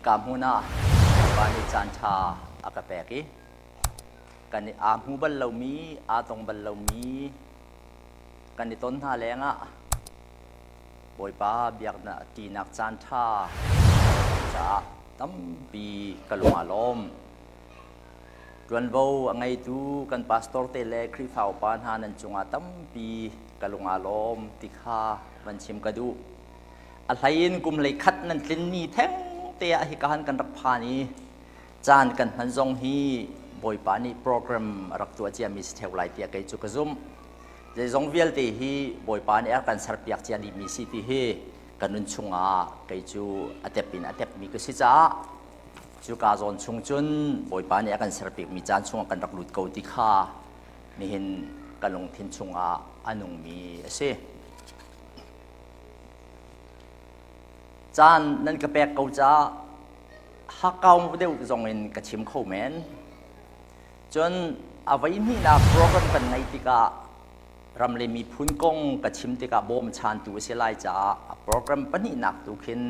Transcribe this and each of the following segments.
Hika hmun ah Bawipa nih caanṭha a ka pek i kan i aa hmu bal lomi, aa tong bal lomi kan i ton hna lengah Bawipa biaknak ṭihnak caanṭha caah tampi ka lung aa lawm. Ṭuanvo a ngeitu kan pastor te le Khrihfa upa hna nan cungah tampi ka lung aa lawm ti kha van chim ka duh. A hlei in kum hleikhat nan tlinmi thengte ah hika han kan rak phan i caan kan hman zong hi Bawipa nih program a rak tuah ciami si ṭheo lai tiah kei cu ka zumh. Zeizong vialte hi Bawipa nih a kan serpiak cia dihmi si ti hi ka nun chungah kei cu a tep in a tepmi ka si caah cuka zawn chung cun Bawipa nih a kan serpiakmi caan chungah kan rak lut ko ti kha nihin ka lungthin chungah a nungmi a si. Caan nan ka pek ko caah hakkau deuh zong in ka chim kho men. Cun a voihnihnak program kan ngeih tikah ram le miphun kong ka chim tikah bawmchantu a si lai caah a program pahnihnak tu khin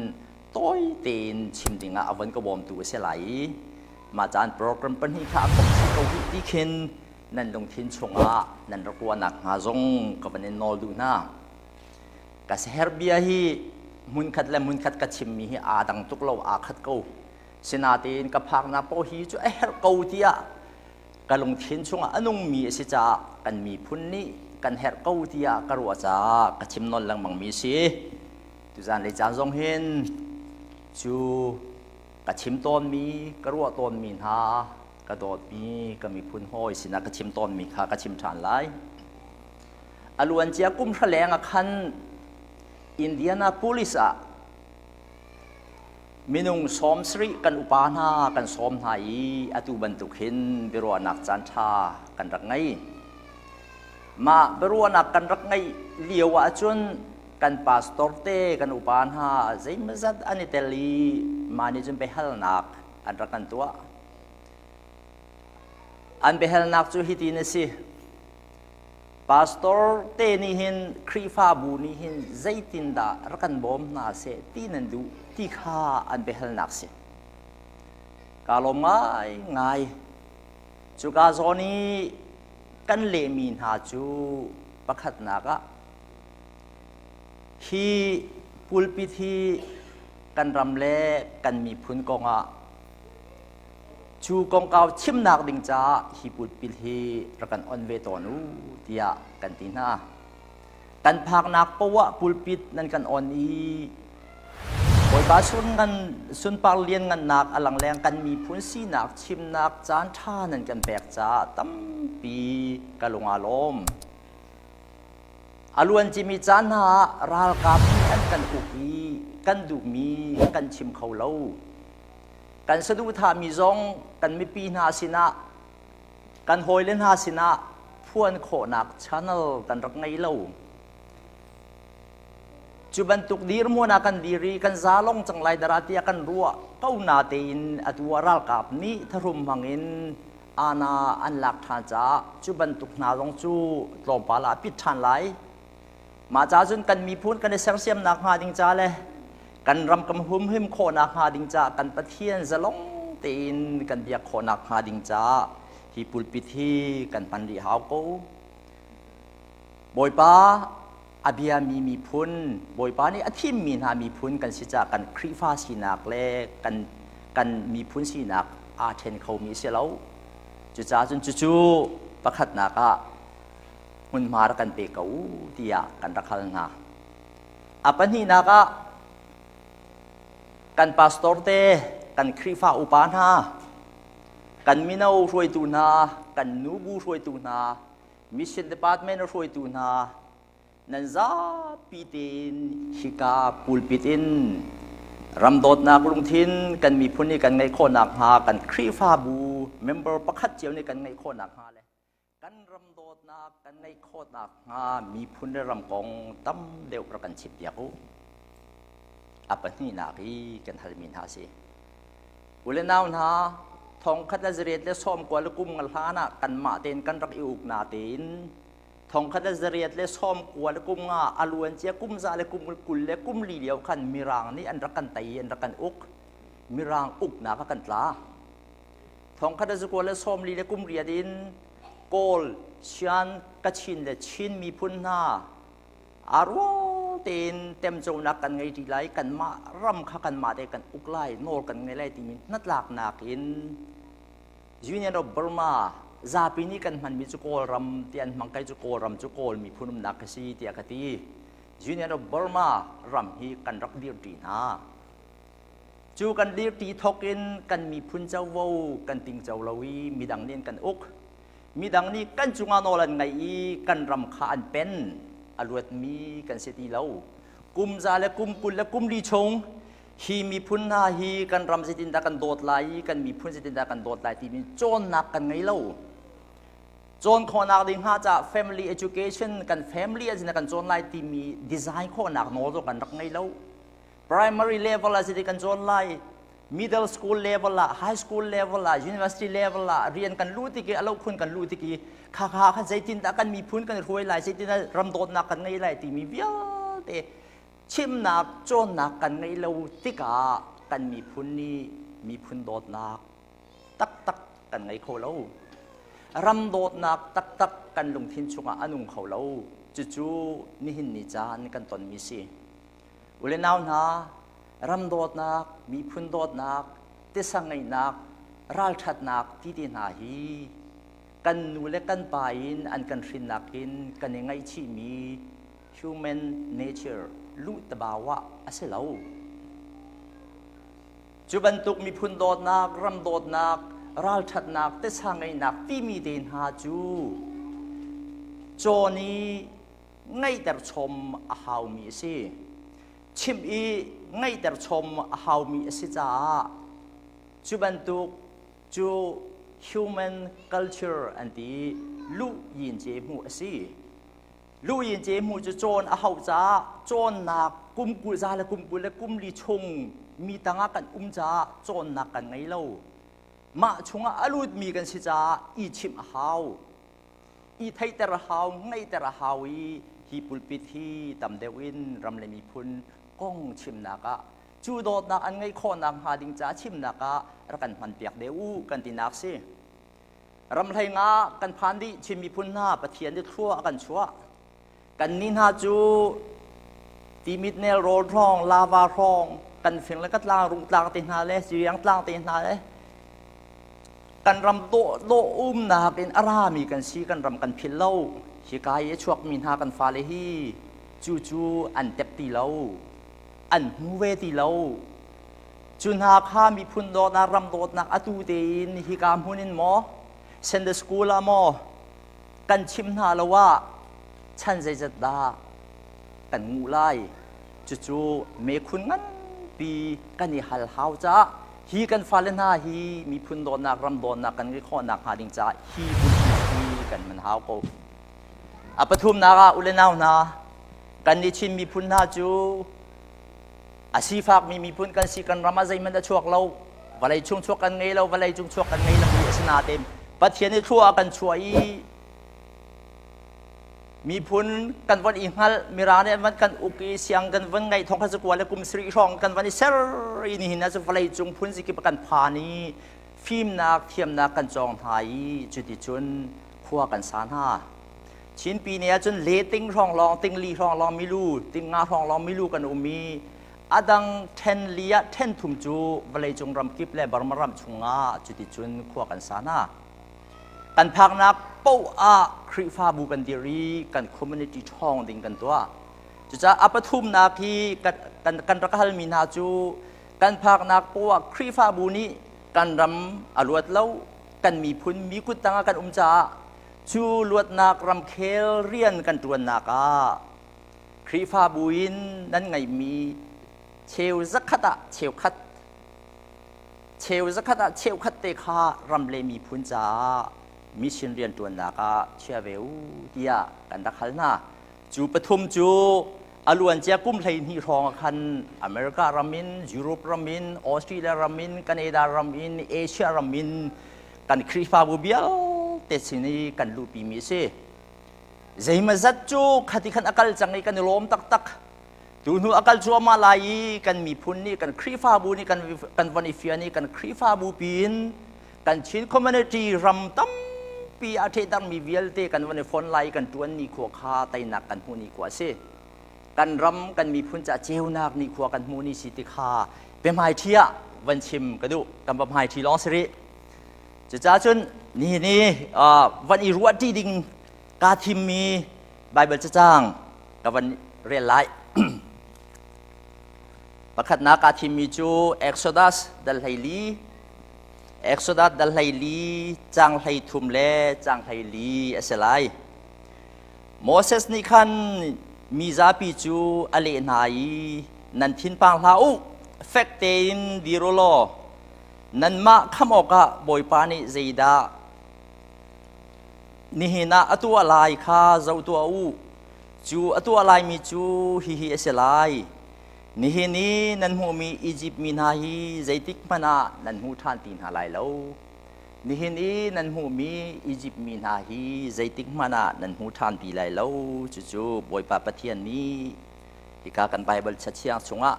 tawi tein chim dingah a von ka bawmtu a si lai i mah caan program pahnih kha a kom si ko hih ti khin nan lungthin chungah nan rak ruahnak hnga zong ka van in nawl duh hna. Ka siaherh bia hi hmunkhat le hmunkhat ka chimmi hi aa dang tuk lo, aa khat ko. Sinain ka phaknak paoh hi cu a herh ko tiah ka lungthin chungah a nungmi a si caah kan miphun nih kan herh ko tiah ka ruah caah ka chim nawn lengmangmi a si. Tuzan lei caan zong hin cu ka chim tawnmi, ka ruah tawnmi hna, ka dawtmi ka miphun hawi sinah ka chim tawnmi kha ka chim ṭhan lai. A luancia kum hra leng ah khan Indianapolis ah minung 70 kan upa hna kan sawm hna i atu bantuk hin biaruahnak caanṭha kan rak ngei. Mah biaruahnak kan rak ngeih lio ahcun kan pastor te kan upa hna zeimawzat an i tel i mah nih cun biahalnak an rak kan tuah. An biahalnak cu hitin a si. Pastor te nih hin Khrihfabu nih hin zeitindah rak kan bawm hna seh ti nan duh ti kha an biahalnak si. Kaa lawm ngai ngai. Cuka zawn i kan lehmi hna cu pakhatnak ah hi pulpit hi kan ram le kan miphun kongah Cu kongkau chimnak ding caah hi pulpit hi rak kan on ve tawn u tiah kan ti hna. Kan phaknak poah pulpit nan kan on i Bawipa sun ngan sunpar lian ngannak a lang leng kan miphun sinak chimnak caan ṭha nan kan pek caah tampi ka lung aa lawm. A luan cimi caan hna ah ralkap nih an kan uk i kan duhmi kan chim kho lo. Kan saduhthahmi zong kan mipi hna sinah, kan hawile hna sinah phuan khawhnak channel kan rak ngei lo. Cu bantuk dirhmun ah kan dir i kan zalong cang lai dara tiah kan ruah ko na tein atu ah ralkap nih thahrum hmang in ana an lak ṭhan caah cu bantuk hna zong cu tlawmpal ah a pit ṭhan lai. Mah ca cun kan miphun kan i sersiamnak hnga ding ca le kan ram kan humhim khawhnak hnga ding caah kan Pathian zalong tein kan biak khawhnak hnga ding caah hi pulpit hi kan hman rih hau ko. Bawipa a biami miphun, Bawipa nih a thimmi hna miphun kan si caah kan Khrihfa sinak le kan kan miphun sinak aa ṭhen khomi a si lo. Cucaah cun cucu pakhatnak ah hmunhma rak kan pe ko tiah kan rak hal hna. A pahnihnak ah kan pastor te, kan Khrihfa upa hna, kan mino hruaitu hna, kan nubu hruaitu hna, mission department hruaitu hna, nan zapi tein hika pulpit in ram dawtnak lungthin kan miphun nih kan ngeih khawh nakhnga kan Khrihfabu member pakhat cio nih kan ngeih khawh nakhnga le kan ram dawtnak kan ngeih khawh nakhnga miphun le ram kong tam deuh rak kan chimpiak u. A pahnihnak i kan halmi hna si. U le nau hna, thongkhat le zariat le sawmkua le kum nga hlan ah kanmah tein kan rak i uk na tein thongkhat le zariat le sawmkua le kum nga a luan cia kum za le kum 20 le kum li lio khan mirang nih an rak kan tei an rak kan uk. Mirang uknak ah kan tla. Thongkhat le zakua le 40 le kum riat in Kawl, Shan, Kachin le Chin miphun hna aa rual tein temconak kan ngei ṭi lai, kanmah ram kha kanmah te kan uk lai, nawl kan ngei lai timi hnatlaknak in Union of Burma zapi nih kan hmanmi cu Kawlram ti an hmang kai cu Kawlram cu Kawl miphun umnak a si tiah ka ti. Union of Burma ram hi kan rak dirṭi hna. Cu kan dirṭi thawk in kan miphun covo kan tingco lo i midang nih an kan uk. Midang nih kan cungah nawl an ngaih i kan ram kha an pen. A luatmi kan si ti lo. Kum za le kum 20 le kum li chung hi miphun hna hi kan ram zeitindah kan dawt lai i kan miphun zeitindah kan dawt lai timi cawnnak kan ngei lo. Cawn khawhnak ding hnga caah family education kan family ah kan cawn lai timi design khawhnak nawl zong kan rak ngei lo. Primary level ah zeitin kan cawn lai, middle school level ah, high school level ah, university level ah rian kan luh tik i alo khun kan luh tik i kha kha khan zeitindah kan miphun kan hruai lai, zeitindah ram dawtnak kan ngei lai timi vialte chimnak cawnnak kan ngeih lo tikah kan miphun nih miphun dawtnak taktak kan ngei kho lo. Ram dawtnak taktak kan lungthin chungah a nung kho lo. Cucu nihin ni caan kan tonmi si. U le nau hna, ram dawtnak, miphun dawtnak, tisa ngeihnak, ralṭhatnak ti te hna hi kan nu le kan pa in an kan hrinnak in kan i ngaihchihmi human nature luh tabau ah a si lo. Cu bantuk miphun dawtnak, ram dawtnak, ralṭhatnak, tisa ngeihnak timi te hna cu cawn i ngaihter chom a haumi a si. Chimh i ngaihter chom a haumi a si caah cu bantuk cu human culture an ti lu yin ce hmuh a si. Lu yin ce hmuh cu cawn a hauh caah cawnnak kum 20 za le kum 20 le kum li chung mi tangah kan um caah cawnnak kan ngei lo. Mah chungah a lutmi kan si caah i chimh a hau. I theihter a hau, ngeihter a hau i hi pulpit hi tam deuh in ram le miphun kong chimnak ah cu dawtnak an ngeih khawhnak hnga ding ca chimnak ah rak kan hmanpiak deuh u kan tinak si. Ram hlei nga kan phan dih Chin miphun hna Pathian nih thlua a kan chuah. Kan nih hna cu timit nel rawl hrawng, lava hrawng, kan fing le ka tlang rung tlang te hna le Siriang tlang te hna le kan ram dawh dawh umnak in a rami kan si, kan ram kan philh lo. Hika i a chuakmi hna kan fale hi cu cu an tep ti lo, an hmu ve ti lo. Cu hna kha miphun dawtnak, ram dawtnak atu tein hika hmun in maw, Sunday school ah maw kan chim hna lo ah chan zeizat dah kan nguh lai? Cucu mekhun nganpi kan i hal hau caah hi kan fale hna hi miphun dawtnak, ram dawtnak kan ngeih khawhnak hnga ding caah hi hmunpi hi kan man hau ko. A pathumnak ah ule nau hna, kan nih Chin miphun hna cu a sifakmi miphun kan si, kan ram ah zeihmanh a chuak lo, vawlei chung chuak kan ngei lo, vawlei cung chuak kan ngei lo i asinain Pathian i thlua kan chuah i miphun kan von i hngalh, Mirang nih an van kan uk i siang kan von ngaih thong kha cu kua le kum sarih hrawng kan van i ser i nihin ah cu vawlei cung phun zikip kan phan i fimnak thiamnak kan cawng hna i cuticun khua kan sa hna. Chinpi ne ahcun le ting hrawng lawng, ting li hrawng lawng milu, ting nga hrawng lawng milu kan um i a dang ṭhen li ah ṭhen thum cu vawleicung ramkip le Burma ram chungah cuticun khua kan sa hna. Kan phaknak paoh ah Khrihfabu kan dir i kan community ṭhawng ding kan tuah. Cucaah a pathumnak hi kan rak halmi hna cu kan phaknak paoh ah Khrihfabu nih kan ram a luat lo, kan miphun mi kut tangah kan um caah cu luatnak ramkhel rian kan ṭuannak ah Khrihfabu in nan ngeihmi cheu zakhat ah cheukhat cheu zakhat ah cheukhat te kha ram le miphun caah mission rianṭuannak ah chia ve u tiah kan rak hal hna. Cu pathum cu a luancia kum 12 hrawng ah khan America ram in, Europe ram in, Australia ram in, Canada ram in, Asia ram in kan Khrihfabu vialte sin i kan luhpimi a si. Zeimazat cu khati khan a kal cang i kan i lawm taktak. Tu hnu a kal cuahmah lai i kan miphun nih, kan Khrihfabu nih kan von i fian i kan Khrihfabu piin kan Chin community ram tampi a thehtermi vialte kan von i fon lai i kan ṭuan ni khua kha teinak kan hmuh ni khua a si. Kan ram, kan miphun ca ceunak ni khua kan hmuh ni si ti kha biahmaiṭhi ah van chim ka duh. Kan biahmaiṭhi lawng si rih. Cucaah cun nihin i van i ruahṭi ding kaa thimmi Baibal cacang ka van rel lai. Pakhatnak kaa thimmi cu Exodus dal 14, Exodus dal 14 cang 13 le cang 14 a si lai. Moses nih khan mi zapi cu a leh hna i, "Nan thinpang hlah u, fek tein dir u law nanmah khamh awkah Bawipa nih zeidah nihin ah a tuah lai kha zoh tuah u. Cu a tuah laimi cu hihi a si lai. Nihin i nan hmuhmi Izipt mi hna hi zeitik hmanh ah nan hmu ṭhan ti hna lai lo. Nihin i nan hmuhmi Izipt mi hna hi zeitik hmanh ah nan hmu ṭhan ti lai lo." Cucu Bawipa Pathian nih hika kan Baibal Cathiang chungah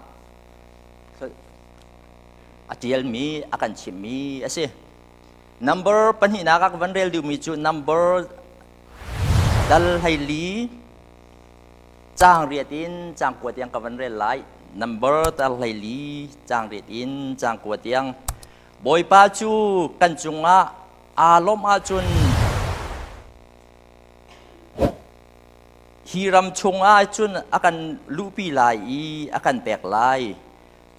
a ṭialmi, a kan chimhmi a si. Number pahnihnak ah ka van rel duhmi cu number dal 14 caang 8 in caang 9 tiang ka van rel lai. Number dal 14 caang 8 in caang 9 tiang. Bawipa cu kan cungah aa lawmh ahcun hi ram chungah cun a kan luhpi lai i a kan pek lai.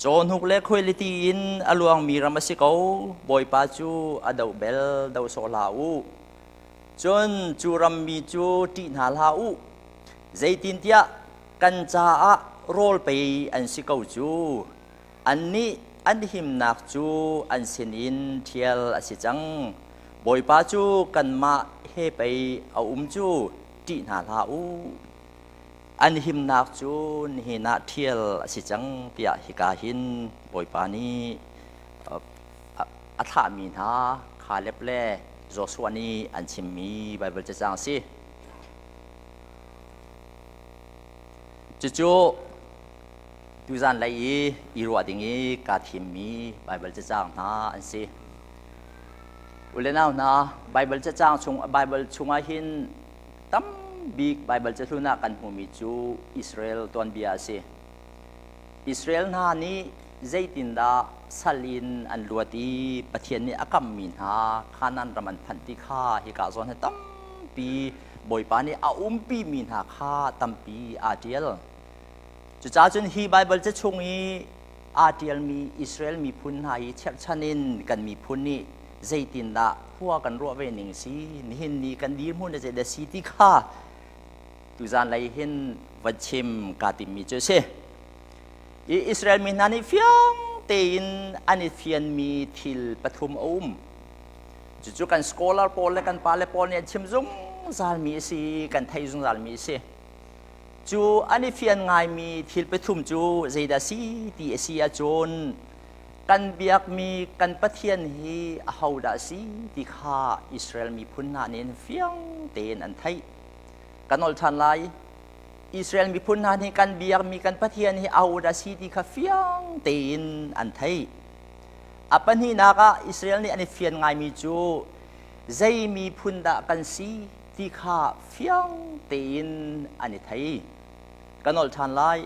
Cawhnuk le khuailiti in a luangmi ram a si ko. Bawipa cu a doh bel doh sawh hlah u. Cun cu rammi cu ṭih hna hlah u. Zeitintiah kan caah rawl pei an si ko cu. Annih an himnak cu an sinin ṭhial a si cang. Bawipa cu kanmah he pei a um cu, ṭih hna hlah u. An himnak cu nihin ah ṭhial a si cang, tiah hika hin Bawipa nih a thlahmi hna Kaleb le Joshua nih an chimmi Baibal cacang a si. Cucu tuzan lei i i ruah ding i kaa thimmi Baibal cacang hna an si. U le nau hna, Baibal cacang chung Baibal chungah hin tam bik Baibal cahlun ah kan hmuhmi cu Israel tuanbia a si. Israel hna nih zeitindah sal in an luat i Pathian nih a kammi hna Kanaan ram an phanh ti kha hika zawn hi tampi Bawipa nih a umpimi hna kha tampi aa ṭial. Cucaah cun hi Baibal ca chung i aa ṭialmi Israel miphun hna hi cherhchan in kan miphun nih zeitindah khua kan ruah ve ning si, nihin ni kan dirhmun a zeidah si ti kha tuzan lei hin van chim kaa timmi cu a si. I Israel mi hna nih fiang tein an i fianmi thil pathum a um. Cucu kan scholar pawl le kan pale pawl nih an chim zungzalmi a si, kan theih zungzalmi a si. Cu an i fian ngaimi thil pathum cu zeidah si ti a si ahcun, kan biakmi kan Pathian hi ahodah a si ti kha Israel miphun hna nih fiang tein an theih. Kan nolh ṭhan lai. Israel miphun hna nih kan biakmi kan Pathian hi ahodah a si ti kha fiang tein an theih. A pahnihnak ah Israel nih an i fian ngaimi cu zei miphun dah kan si ti kha fiang tein an i thei. Ka nolh ṭhan lai.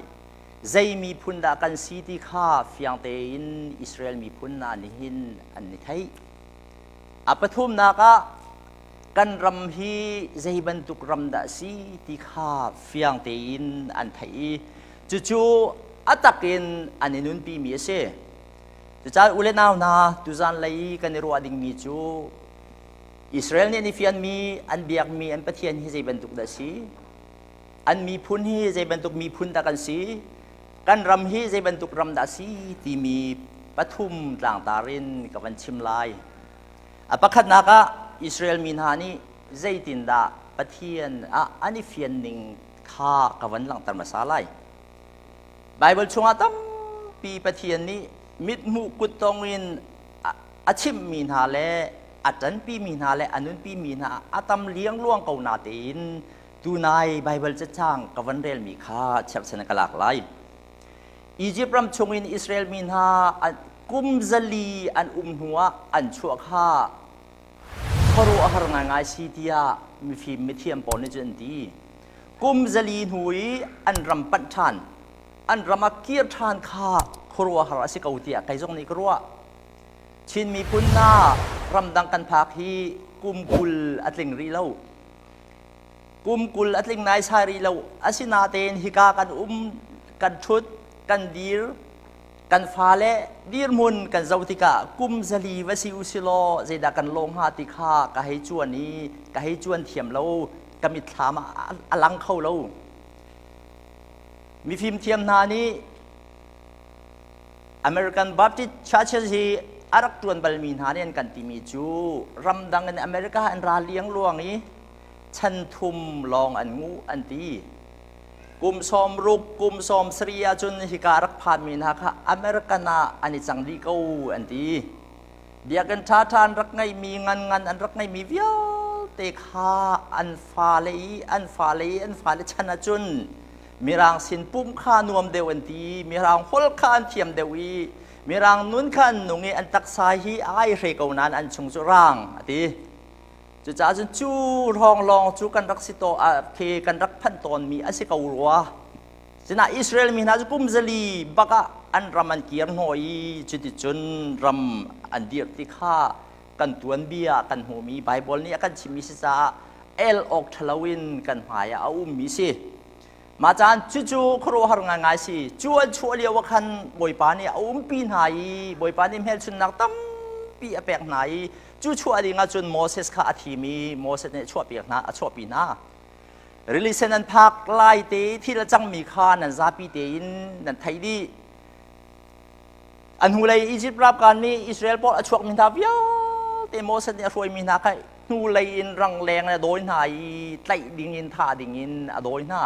Zei miphun dah kan si ti kha fiang tein Israel miphun hna nih hin an i theih. A pathumnak ah kan ram hi zei bantuk ram dah si ti kha fiang tein an theih i cucu a tak in an i nunpimi a si. Cucaah u le nau hna, tuzan lei i kan i ruah dingmi cu Israel nih an i fianmi, an biakmi an Pathian hi zei bantuk dah si? An miphun hi zei bantuk miphun dah kan si, kan ram hi zei bantuk ram dah si timi pathum tlangtar in ka van chim lai. A pakhatnak ah Israel mi hna nih zeitindah Pathian ah an i fian ning kha ka van langhter hmasa lai. Baibal chungah tampi Pathian nih mithmuh kuttong in a chimhmi hna le a ṭanpimi hna le a nunpimi hna a tam liangluang ko natein tunai Baibal cacang ka van relmi kha cherhchan ka lak lai. Izipt ram chungin Israel mi hna kum 400 an um hnuah an chuah kha khuaruahhar ngaingai si tiah mifim mithiam pawl nih cun an ti. Kum 400 hnu i an ram panh ṭhan, an ram ah kir ṭhan kha khuaruahhar a si ko tiah kei zong nih ka ruah. Chin miphun hna ramdang kan phak hi kum 20 a tling rih lo. Kum 20 a tling naisai rih lo. Asinain hika kan um, kan ṭhut, kan dir, kan fale dirhmun kan zoh tikah kum 400 va si u si law zeidah kan lawh hnga ti kha ka hei cuan i ka hei cuan thiam lo, ka mitthlam ah a lang kho lo. Mifim thiam hna nih American Baptist Churches hi a rak ṭuan balmi hna nih an kan timi cu ramdang in America an ra liangluang i chan thum lawng an nguh an ti. Kum 60, kum 70 ahcun hika rak phanmi hna kha American ah an i cang dih ko an ti. Biakinn ṭhaṭha an rak ngeihmi, nganngan an rak ngeihmi vialte kha an fale i an fale i an fale chan ahcun Mirang sin pumh kha nuam deuh an ti, Mirang holh kha an thiam deuh i Mirang nun kha an nung i an taksa hi ai hre ko nain an chung cu rang a ti. Cucaah cun cu hrawng lawng cu kan rak si to khi kan rak phanh tawnmi a si ko rua. Sinain Israel mi hna cu kum 400 bak ah an ram an kir hnawh i cuticun ram an dirh ti kha kan tuanbia kan hmuhmi Baibal nih a kan chimmi si caah el awk ṭhalo in kan hmai ah a ummi si. Mah caan cucu khuaruahhar ngaingai si. Cu an chuah lio ah khan Bawipa nih a umpi hna i Bawipa nih hmelchunhnak tampi a pek hna i cu chuah ding ah cun Moses kha a thim i Moses nih a chuahpiak hna, a chuahpi hna. Rili sen an phak lai te thil a cangmi kha nan zapi tein nan theih dih. An hnulei Izipt ralkap nih Israel pawl a chuakmi hna vialte Moses nih a hruaimi hna kha hnulei in rangleng in a dawi hna i tlaih ding in thah ding in a dawi hna.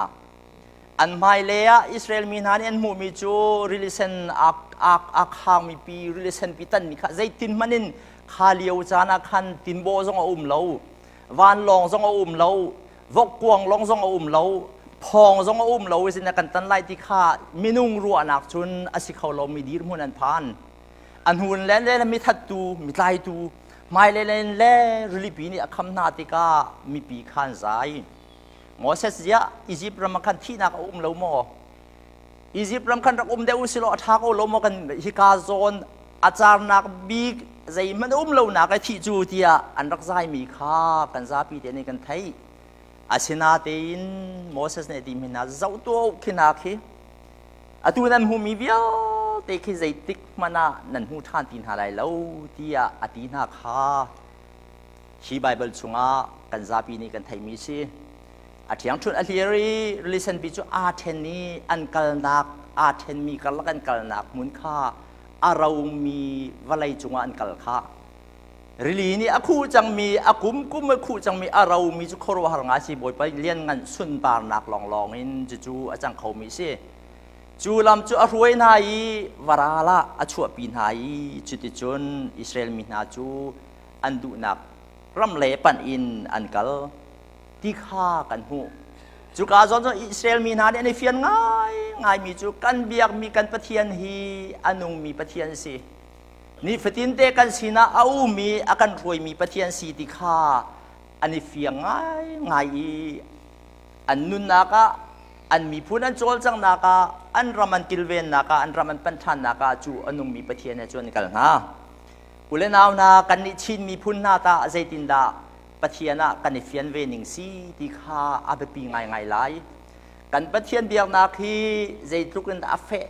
An hmailei ah Israel mi hna nih an hmuhmi cu rili sen aa khangmi pi, rili sen pi tanmi kha zeitin hmanh in kha lio caan ah khan tinbaw zong a um lo, vanlawng zong a um lo, vokkuang lawng zong a um lo, phawng zong a um lo i zeitindah kan tan lai ti kha minung ruahnak cun a si kho lomi dirhmun an phan. A hnun le le mi thattu, mi tlaitu, hmailei le le rilipi nih a kham hna tikah mipi kha an zai. Moses ziah Izipt ram ah khan thihnak a um lo maw? Izipt ram khan rak um deuh usilaw a ṭha ko lo maw kan hika zawn a carnak bik zeihmanh um lonak i thih cu tiah an rak zaimi kha kan zapi te nih kan theih. Asinatein Moses nih a timi hna zoh tuah u khi hna khi atu nan hmuhmi vialte khi zeitik hmanh ah nan hmu ṭhan ti hna lai lo tiah a ti hna kha hi Baibal chungah kan zapi nih kan theihmi a si. A ṭhiangṭhunh a hlir i rili senpi cu aa ṭhen i an kalnak aa ṭhenmi karlak an kalnak hmun kha a romi vawlei cungah an kal kha. Rili nih a khuh cangmi, a kumkum a khuh cangmi a romi cu khuaruahhar ngai si. Bawipa lianngan sunparnak lawnglawng in cucu a cang khomi a si. Cu lam cu a hruai hna i varal ah a chuahpi hna i cuticun Israel mi hna cu an duhnak ram le panh in an kal ti kha kan hmuh. Cuka zawn cu Israel mi hna nih an i fian ngaingaimi cu kan biakmi kan Pathian hi a nungmi Pathian a si. Nifatinte kan sinah a um i a kan hruaimi Pathian si ti kha an i fiang ngaingai i an nunnak ah an miphun an cawlcanghnak ah an ram an kilvennak ah an ram an panh ṭhannak ah cu a nungmi Pathian he cun an kal hna. U le nau hna kannih Chin miphun hna tah zeitindah Pathian ah kan i fian ve ning si ti kha a biapi ngaingai lai. Kan Pathian biaknak hi zeitluk in dah a feh,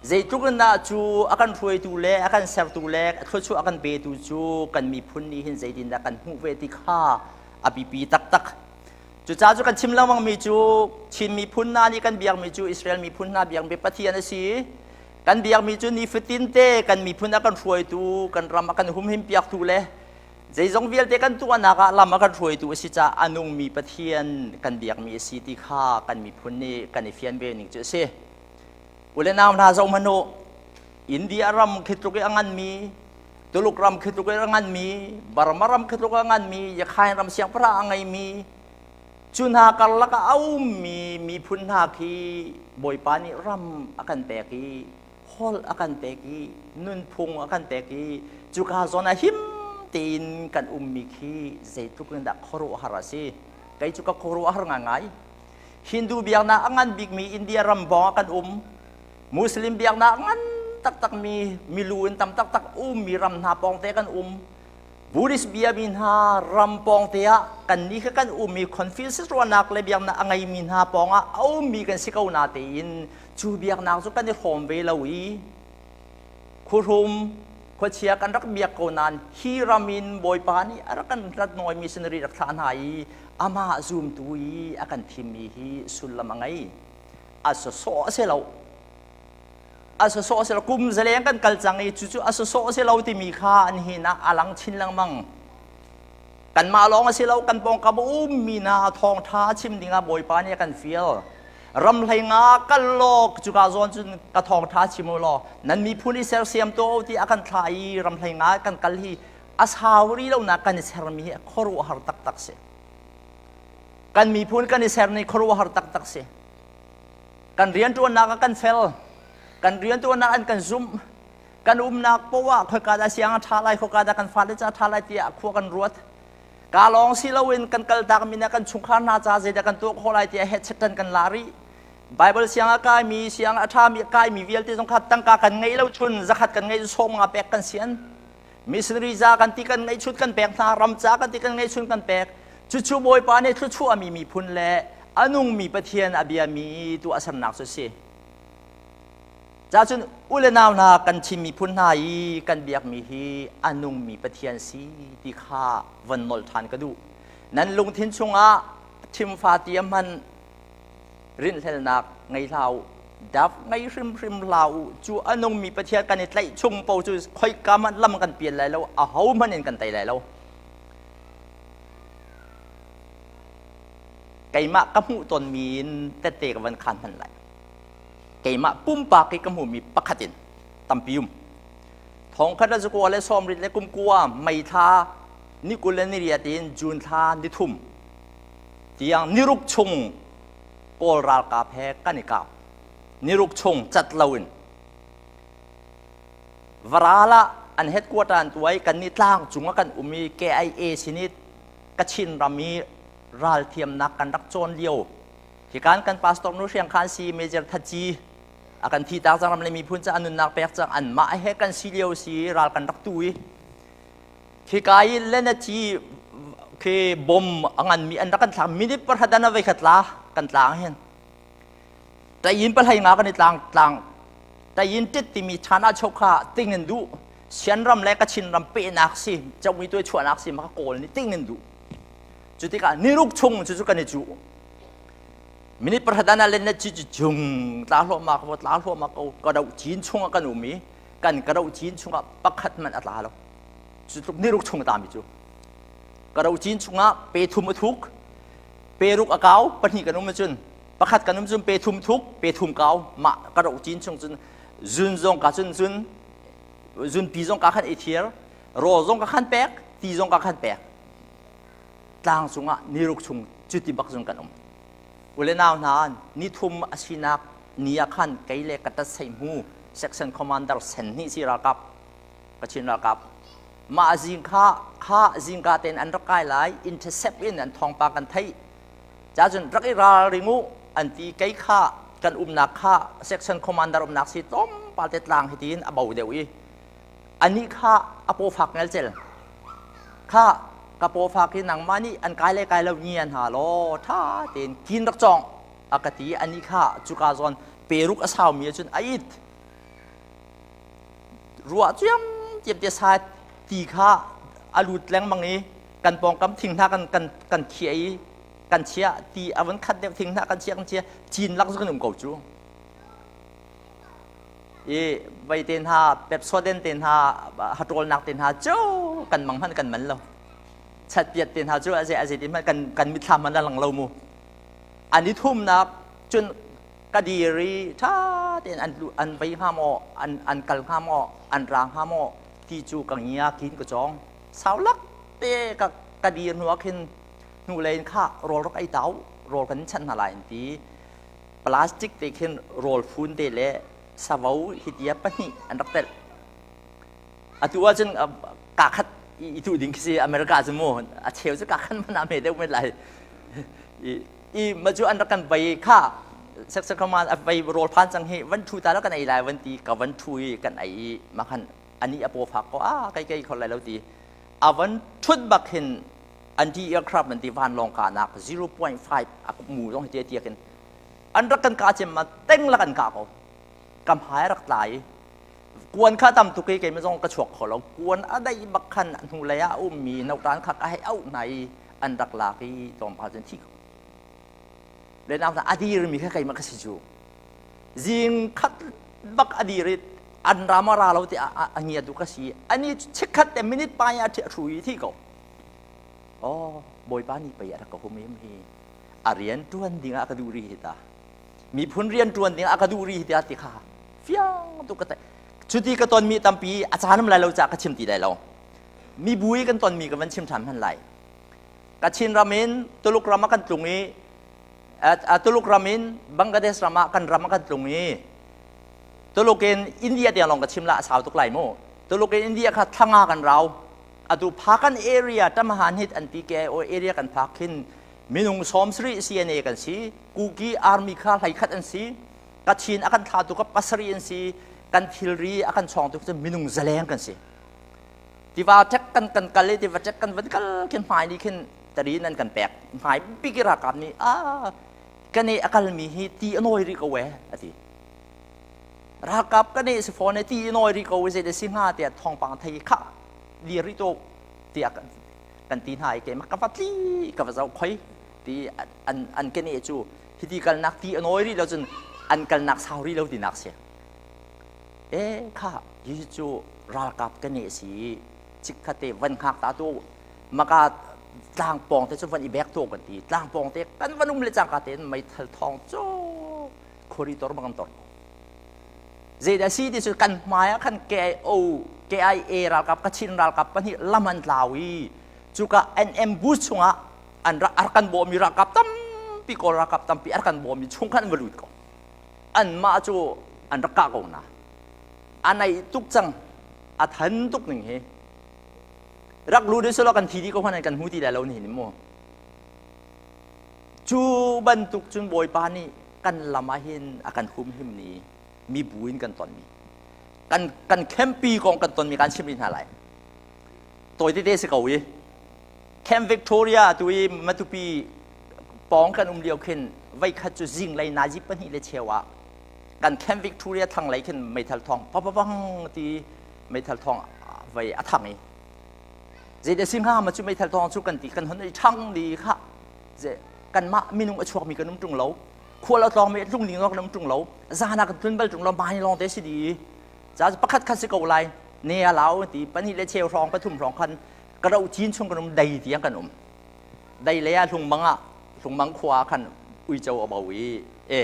zeitluk in dah cu a kan hruaitu le a kan sertu le a thluachuah a kan petu cu kan miphun nih hin zeitindah kan hmuh ve ti kha a biapi taktak. Cucaah cu kan chim lengmangmi cu Chin miphun hna nih kan biakmi cu Israel miphun hna biakmi Pathian a si. Kan biakmi cu nifatin te kan miphun a kan hruaitu, kan ram a kan humhim piaktu le zeizong vialte kan tuahnak ah lam a kan hruaitu a si caah a nungmi Pathian kan biakmi a si ti kha kan miphun nih kan i fian ve ning cu a si. U le nau hna zoh hmanh u, India ram khi tluk i a nganmi, Tuluk ram khi tluk i a nganmi, Burma ram khi tluk a nganmi, Yakhain ram siangpahrang a ngeimi. Cu hna karlak ah a ummi miphun hna khi Bawipa nih ram a kan pek i holh a kan pek i nunphung a kan pek i cuka zawn ah him tein kan ummi khi zeitluk in dah khuaruahhar a si. Kei cu ka khuaruahhar ngaingai. Hindu biaknak a ngan bikmi India ram bawng ah kan um. Muslim biaknak ngan taktakmi milu in tam taktak ummi ram hna pawngte kan um. Buddhist biami hna ram pawngte ah kannih kha kan ummi Confucius ruahnak le biaknak a ngeimi hna pawngah a ummi kan si ko na tein cu biaknak cu kan i hrawm ve lo i khuhrum khuachia kan rak biak ko nain hi ram in Bawipa nih a rak kan rat nawi missionary rak thlah hna i amah zumtu i a kan thimmi hi sullam a ngei. A sawsawh a si lo. A sawsawh a si lo. Kum zaleng kan kal cang i cucu a sawsawh a si lo timi kha an hin ah a lang chin lengmang. Kanmah lawng a si lo, kan pawngkam a ummi hna thawngṭha chim dingah Bawipa nih a kan fial. Ram hlei nga kal law cuka zawn cun ka thawngṭha chim u law nan miphun i sersiam tuah u ti a kan thlah i ram hlei nga kan kal hi a sau rih lonak kan i sermi hi khuaruahhar taktak si. Kan miphun kan i ser ni khuaruahhar taktak si. Kan rianṭuannak ah kan fel. Kan rianṭuannak an kan zumh. Kan umnak poah khoika dah siang a ṭha lai, khoika dah kan fale ca a ṭha lai tiah khua kan ruat. Ka lawng si loin kan kaltak mi kan chungkhar hna ca zeidah kan tuah khawh lai tiah hetchetan kan la rih. Bible siang a kaimi, siang a ṭhami a kaimi vialte zong kha tangka kan ngeih lo chun zakhat kan ngeih sawm nga pek kan sian. Missionary za kan ti kan ngeih chun kan pek hna, ram ca kan ti kan ngeih chun kan pek. Cucu Bawipa nih thluachuahmi miphun le a nungmi Pathian a biami tuahsernak cu a si. Cacun u le nau hna kan Chin miphun hna i kan biakmi hi a nungmi Pathian si ti kha von nolh ṭhan ka duh. Nan lungthin chungah thimfa tia hmanh rinhlelnak ngei hlah u. Dap ngei hrimhrim hlah u. Cu a nungmi Pathian kan i tlaih chung paoh cu khoika hmanh lam kan pial lai lo, ahohmanh in kan tei lai lo. Keimah ka hmuh tonmi in tette ka van khaan hmanh lai. Keimah pumpak i ka hmuhmi pakhat in tampi um. Thongkhat le zakua le sawmrit le kumkua May thla ni 28 in June thla ni thum tiang niruk chung Kawl ralkap he kan i kap. Niruk chung cat loin. Varal ah an headquarter an tuai kan nih tlang cung ah kan um i KIA sin i Kachin ram i ralthiamnak kan rak cawn lio. Hikan kan pastor nu hriang khan si Major Thaci a kan thi tak cang ram le miphun ca nunnak pek cang anmah he kan si lio si ral kan rak tu i khika i lenaci khi bom a nganmi an rak kan thlak minute pakhat an vei khat la kan tlang hin tayin palhai nga kan i tlang tlang tayin tit timi chana chokha ting in du sian ram le kachin ram pehnak si chawmi tuai chuahnak si maka kawl ni ting in du cu tikah niruk chung cu cu kan i cu minute pakhat an len na chi cu chung tla hlo ma ko tla hlo ma ko ka do chin chung kan um i kan ka do chin chung ah pakhat man a tla lo cu tluk niruk chung ta mi cu ka do chin chung ah pe thum a thuk pe ruk a kau pahnih kan um cun pakhat kan um cun pe thum thuk pe thum kau mah ka do chin chung cun zun zong ka cun zun zun pi zong ka khan i thiar ro zong ka khan pek ti zong ka khan pek tlang cungah niruk chung cuti bak cun kan um ule nau hna ni thum a sinak ni ah khan kei le ka tat sei hmu section commander sen hnih si ralkap Kachin ralkap mah zing kha kha zingka ten an rak kai lai intercept in an thawngpang kan theih ca cun rak i ral ring u an ti kei kha kan umnak kha section commander umnak si tlawmpal te tlang hi tiin a bo deuh i anih kha a paw fak ngelcel kha ka paw fak hi nangmah nih an kai le kai lo ngian hna law tha tein kin rak cawng a ka ti anih kha cuka zawn peruk a saumi ahcun a it ruah ciam ciam te sa ti kha a lut lengmang i kan pawngkam thing hna kan kan kan khiah i kan chiah ti a van khat deuh thing hna kan chiah kan chiah cin lak cu kan um ko cu I vei te hna pepsoden te hna hatawlnak te hna cu kan mang hmanh kan man lo chatpiat te hna cu aze aze ti hmanh kan kan mitthlam hmanh a lang lo mu an i thumnak cun ka dir i tha tein an an vei hnga maw an an kal hnga maw an ra hnga maw ti cu ka ngia kin ka cawng sau lak te ka ka dir hnu ah khin. Hnu lei in kha rawl rak ei tau, rawl kan chanh hna lai an ti. Plastic te khin rawl fun te le savo hi tia pahnih an rak telh. Atu ahcun ka khat i tu ding khi si America cu mu a cheu cu ka khan man a me deuh men lai. I ma cu an rak kan vei kha sek kama a vei rawl phan cang hi van thu ta la kan ei lai van ti ka van thu i kan ei i ma khan ani a paw fak ko a kai kai khol lai lo ti a van thut bak hin anti aircraft an ti vanlawng kahnak 0.5 a mu zong hi tia tiakin an rak kan kah cem ma teng lak an kah ko kam hai rak tla i kuan kha tam tuk i keimah zong ka chuak kho lo kuan a dai bak khan hnu lei ah a ummi notan kha ka hei auh hna i an rak lak i tlawmpal cun thi ko le nau a dirmi kha keimah ka si cu zing khat bak a dir i an ram a ra lo ti a ngia tu ka si ani chikkhat te minute pa a thu i thi ko oh bawipa ni pei a rak ka hum im hi a rian tuan ding ah ka duh ri hi ta miphun rian tuan ding ah ka duh ri hi ta ti kha fiang tu ka te cuti ka ton mi tampi a caan lai lo ca ka chim ti lai lo mi bui kan ton mi ka van chim than hman lai Kachin ram in Tuluk ram ah kan tlung i Tuluk ram in Bangladesh ram ah kan ram ah kan tlung i Tuluk in India tiang lawng ka chim la a sau tuk lai mu Tuluk in India kha thlanga kan rau atu phakan area tamahan hit an ti ke o area kan phak khin minung 70 CNA kan si Kuki army kha hlei khat an si Kachin a kan thla tu ka pasari an si kan thilri a kan chawng tu cu minung zaleng kan si tiva tek kan kan kal i tiva tek kan van kal khin hmai ni khin tari nan kan pek hmai bik i ralkap nih a kan i a kalmi hi ti a nawi rih ko e a ti ralkap kan i si fawn e ti a nawi rih ko e zei si hnga tiah thawngpang thei kha dir rih to tiah kan ti hna i keimah ka va tli ka va zoh khoi ti an an ken e cu hiti kalnak ti a nawi rih lo cun an kalnak sau rih lo tinak si e kha hi cu ralkap ka ne si chikkhat te van hngak ta tu maka tlang pawng te cu van i bek tu kan ti tlang pawng te kan van um le cangka tein meithal thawng cu khuari tor bang tor zeidah si ti cu kan hmai ah khan KIO KIA ralkap Kachin ralkap pahnih lam an tlau i cuka NM bus chungah an rak kan bawmi ralkap tampi Kawl ralkap tampi an kan bawmi chung khan an va lut ko anmah cu an rak kah ko na a naih tuk cang a than tuk ning hi rak lu dih selaw kan thi dih ko hmanh kan hmu ti lai lo ni mu cu bantuk cun bawipa nih kan lam ah hin a kan humhim ni mi bu in kan ton mi kan kan campi kong kan ton mi kan chim rih hna lai tawi tete si ko i Camp Victoria tu i Matupi pawng kan um lio khin voikhat cu zinglei nazi pahnih le cheu ah kan Camp Victoria thlanglei khin meithal thawng papapang ti meithal thawng vei a thang i zei si hnga ma cu meithal thawng cu kan ti kan hon i ṭhang di kha kanmah minung a chuakmi kan um ṭung lo khual a tlawngmi a tlung ding kan um ṭung lo zan ah kan tlun bal ṭung lo mai lawng te si di ca pakhat khat si ko lai ne a lau ti pahnih le cheu hrawng pathum hrawng khan ka ro cin chung kan um dei tiang kan um dei le ah hlungmang ah hlungmang khua ah khan uico a bo i e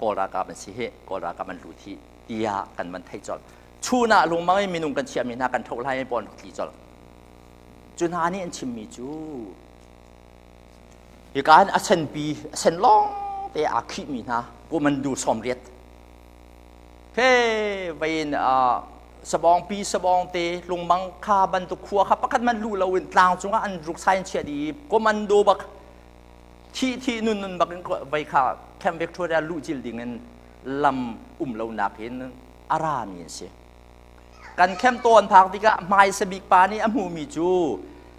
kawl ralkap an si hi kawl ralkap an lut hi tiah kan man thei colh chun ah lungmang in minung kan chiahmi hna kan tho lai pawl tli colh cu hna nih an chimmi cu hika hin a senpi a sen lawng te aa khihmi hna kumandu 80 he vein sabawngpi sabawngte lungmang kha bantuk khua kha pakhat man lu loin tlang cungah an ruk sai an chiah dih komando bak thi thi nun nun bak in vei kha Camp Victoria luh cil ding in lam um lo nak in a ra mi an si kan camp tawn phak tikah hmai sabik pa nih a hmuhmi cu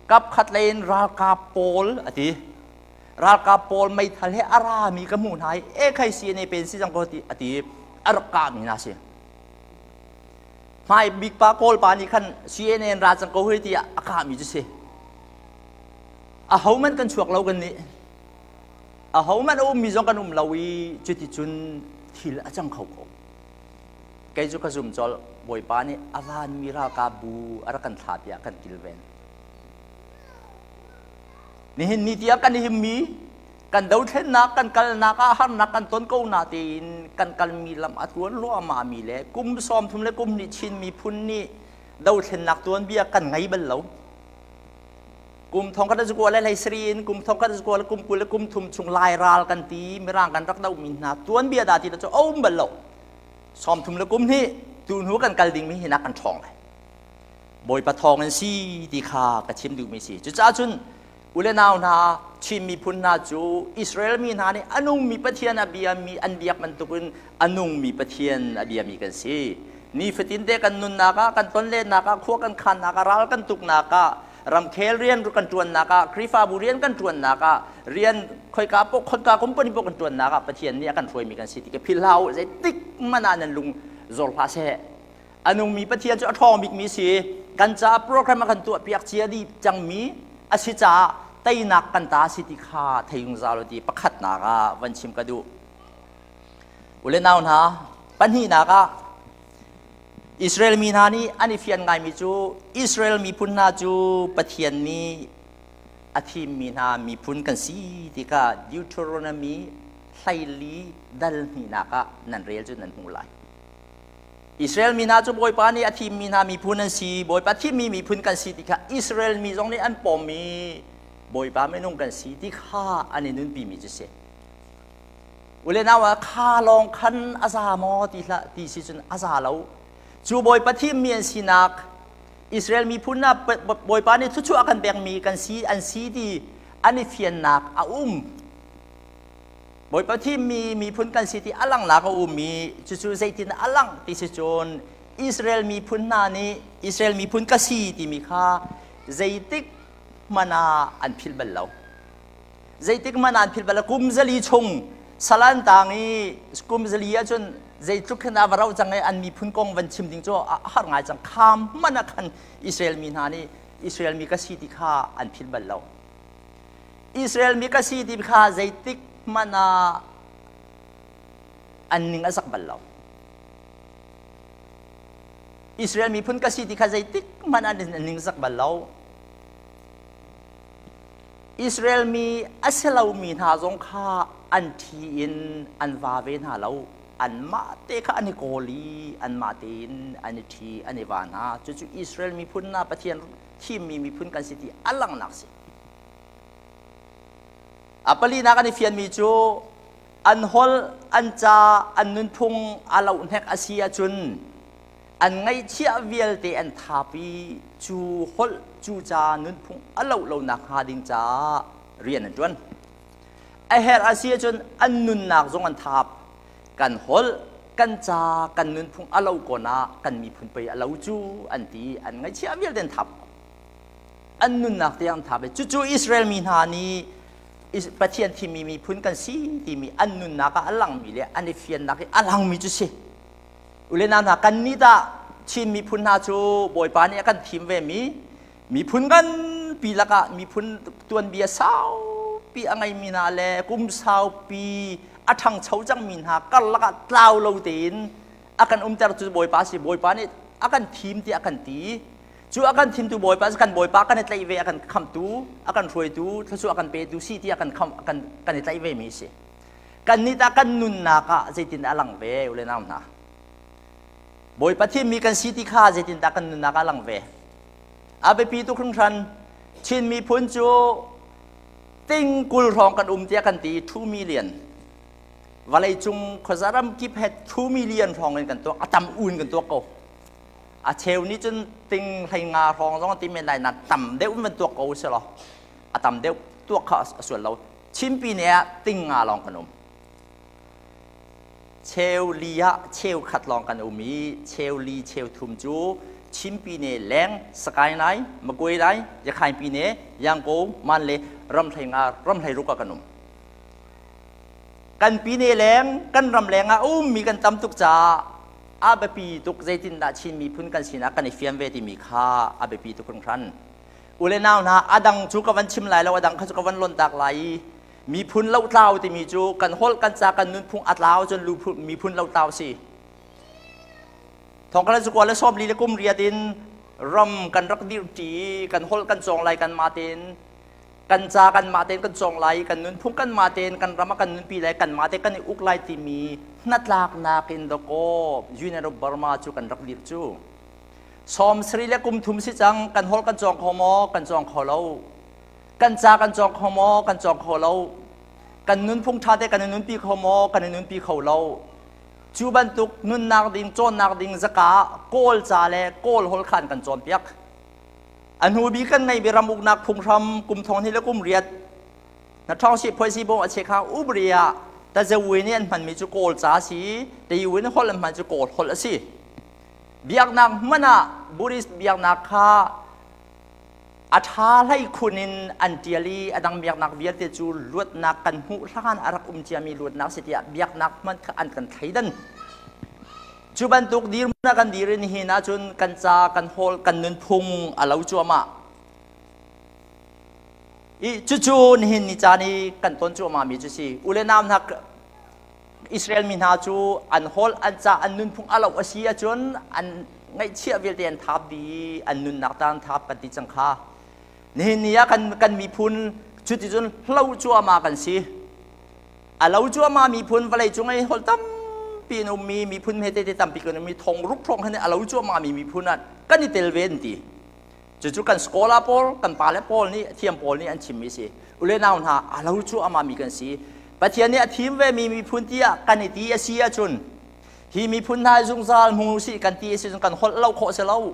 kap khat lei in ralkap pawl a ti ralkap pawl meithal he a rami ka hmuh hna i e khai CNA pen si cang ko ti a ti a rak kahmi hna si hmai bik pa kawl pa nih khan CNN ra cang ko hoi ti a kahmi cu si a ho man kan chuak lo kan nih a ho man a ummi zong kan um lo i cuti cun thil a cang kho ko kei cu ka zum col bawipa nih a vanmi ralkap bu a rak kan thla tiah kan kilven Nihin ni tiang kan himmi kan dothlennak kan kalnak ah harnak kan ton ko na tein kan kalmi lam a tuan luahmah mi le kum 30 le kum nih Chin miphun nih dothlennak tuanbia kan ngei bal lo. Kum thong khat zakua le hlei sarih in kum thong khat zakua le kum 20 le kum thum chung Lai ral kan ti, Mirang kan rak dohmi hna tuanbia dah ti cu a um bal lo. 30 le kum hnih tu hnu kan kal dingmi hi nak kan ṭhawng lai. Bawipa thawng in si ti kha ka chim duhmi si. Cucaah cun ule nau hna, Chin miphun hna cu Israel mi hna nih a nungmi Pathian a biami an biak bantukin a nungmi Pathian a biami kan si. Nifatin te kan nunnak ah, kan tonlennak ah, khua kan khannak ah, ral kan tuknak ah, ramkhel rian kan ṭuannak ah, Khrihfabu rian kan ṭuannak ah, rian khoika poh khoika company poh kan ṭuannak ah Pathian nih a kan hruaimi kan si ti ka philh hlah u. Zeitik hmanh ah nan lung zor hlah seh. A nungmi Pathian cu a ṭhawng bikmi si. Kan caah program a kan tuahpiak cia dih cangmi a si caah teinak kan ta si ti kha thei zungzal u ti pakhatnak ah van chim ka duh. U le nau hna, pahnihnak ah Israel mi hna nih an i fian ngaimi cu Israel miphun hna cu Pathian nih a thimmi hna miphun kan si ti kha Deuteronomy 14 dal hnihnak ah nan rel cu nan hmuh lai. Israel mi hna cu Bawipa nih a thimmi hna miphun an si, Bawipa thimmi miphun kan si ti kha Israel mi zong nih an pawmmi Bawipa minung kan si ti kha an i nunpimi cu si. Ule nau ah kha lawng khan a za maw ti hlah ti si cun a za lo. Cu Bawipa thimmi an sinak Israel miphun ah Bawipa nih thluachuah a kan pekmi kan si an si ti an i fiannak a um. Bawipa thimmi miphun kan si ti a langhnak a um i cucu zeitin a langh ti si cun Israel miphun hna nih Israel miphun ka si timi kha zeitik hmanh ah an philh bal lo. Zeitik hmanh ah an philh bal lo. Kum 400 chung salan tang i kum 400 ahcun zeitluk khin a va rauh cang i an miphun kong van chim ding cu a har ngai cang. Kham hmanh ah khan Israel mi hna nih Israel mi ka si ti kha an philh bal lo. Israel mi ka si ti kha zeitik hmanh ah an ning a zak bal lo. Israel miphun ka si ti kha zeitik hmanh ah an ning zak bal lo. Israel mi a si lomi hna zong kha an ṭhi in an va ve hna lo. Anmah te kha an i kawl i anmah tein an i ṭhi an i va hna. Cucu Israel miphun hna Pathian thimmi miphun kan si ti a langhnak si. A palinak an i fianmi cu an holh, an ca, an nunphung a lohnek a si ahcun an ngaihchiah vialte an thapi cu holh, cu ca, nunphung a loh lonak hnga ding caah rian an ṭuan. A herh a si ahcun an nunnak zong an thap. Kan holh, kan ca, kan nunphung a lo kon ah kan miphun pei a lo cu an ti, an ngaihchiah vialte an thap. An nunnak tiang thap i cucu Israel mi hna nih Pathian thimmi miphun kan si timi an nunnak ah a langmi le an i fiannak i a langmi cu si. Ule nau hna, kan nih dah Chin miphun hna cu Bawipa nih a kan thim ve mi miphun nganpi lakah miphun tuanbia saupi a ngeimi hna le kum saupi a ṭhangcho cangmi hna karlak ah tlau lo tein a kan umter cu Bawipa si. Bawipa nih a kan thim tiah a kan ti. Cu a kan thimtu Bawipa cu kan Bawipa kan i tlaih ve, a kan khamtu, a kan hruaitu, thluachuah a kan petu si tiah kan kham kan kan i tlaih ve mi si. Kan nih tah kan nunnak ah zeitin a lang ve, ule nau hna? Bawipa thimmi kan si ti kha zeitindah kan nunnak ah a lang ve? A biapi tuk hringhran. Chin miphun cu ting 20 hrawng kan um tiah kan ti, 2 million. Vawlei cung khuaza ram kip he 2 million hrawng in kan tuak, a tam un kan tuak ko. A cheu nih cun ting 15 hrawng zong ti men lai na tam deuh in tuak ko si law a tam deuh tuak kha a sual lo. Chimpi ne ah ting nga lawng kan um. Cheu li ah cheu khat lawng kan um i cheu li cheu thum cu Chimpi ne leng Sakai lai Magway lai Yakhainpi ne Yangko Man le ram hlei nga ram hlei ruk ah kan um. Kan pi ne leng kan ram leng ah um mi kan tam tuk caah a biapi tuk zeitindah Chin miphun kan sinak kan i fian ve timi kha a biapi tuk hringhran. U le nau hna, a dang cu ka van chim lai lo, a dang kha cu ka van lontak lai i miphun lotlau timi cu kan holh, kan ca, kan nunphung a tlau cun miphun lotlau si. Thongkala cu 28 in ram kan rak dirṭi, kan holh kan cawng lai kan mah tein, kan ca kan mah tein kan cawng lai, kan nunphung kan mah tein kan ram ah kan nunpi lai, kan mah te kan i uk lai timi hnatlaknak in dawkaw Union of Burma cu kan rak dirh cu. 73 si cang, kan holh kan cawng kho maw? Kan cawng kho lo. Kan ca kan cawng kho maw? Kan cawng kho lo. Kan nunphung ṭha te kan i nunpi kho maw? Kan i nunpi kho lo. Cu bantuk nunnak ding, cawnnak ding zaka Kawl ca le Kawl holh khan kan cawnpiak. A hnu bik kan ngeihmi ram uknak phunghram kum thong hnih le kum riat na ṭhawng si phuai si bong a che kha ubri ah tazewi nih an hmanmi cu Kawl ca a si, Tayiwi nih holh an hman cu Kawl holh a si. Biaknak hmanh ah Buddhist biaknak kha a ṭha hlei khun in an ṭial i a dang biaknak vialte cu luatnak kan hmuh hlan a rak um ciami luatnak si tiah biaknak hmanh kha an kan thleidan. Cu bantuk dirhmun ah kan dir i nihin ahcun kan ca, kan hawl, kan nunphung a lo cuahmah. I cucu nihin ni caan i kan ton cuahmahmi cu si. U le nau hna, Israel mi hna cu an hawl, an ca, an nunphung a lo a si ahcun an ngaihchiah vialte an thap dih, an nunnak ta an thap kan ti cang kha. Nihin ni ah kan, kan miphun cuticun hlo cuahmah kan si. A lo cuahmah miphun vawlei cung i holh tampi in ummi miphun hme tete tampi kan ummi thong ruk hrawng hin a lo cuahmah mi miphun ah kan i tel ve an ti. Cucu kan scholar pawl, kan pale pawl nih, thiam pawl nih an chimmi si. Ule nau hna, a lo cuahmah mi kan si. Pathian nih a thim ve mi miphun tiah kan i ti a si ahcun hi miphun hna zungzal hmu si kan ti a si cun kan holh lo khawh si lo.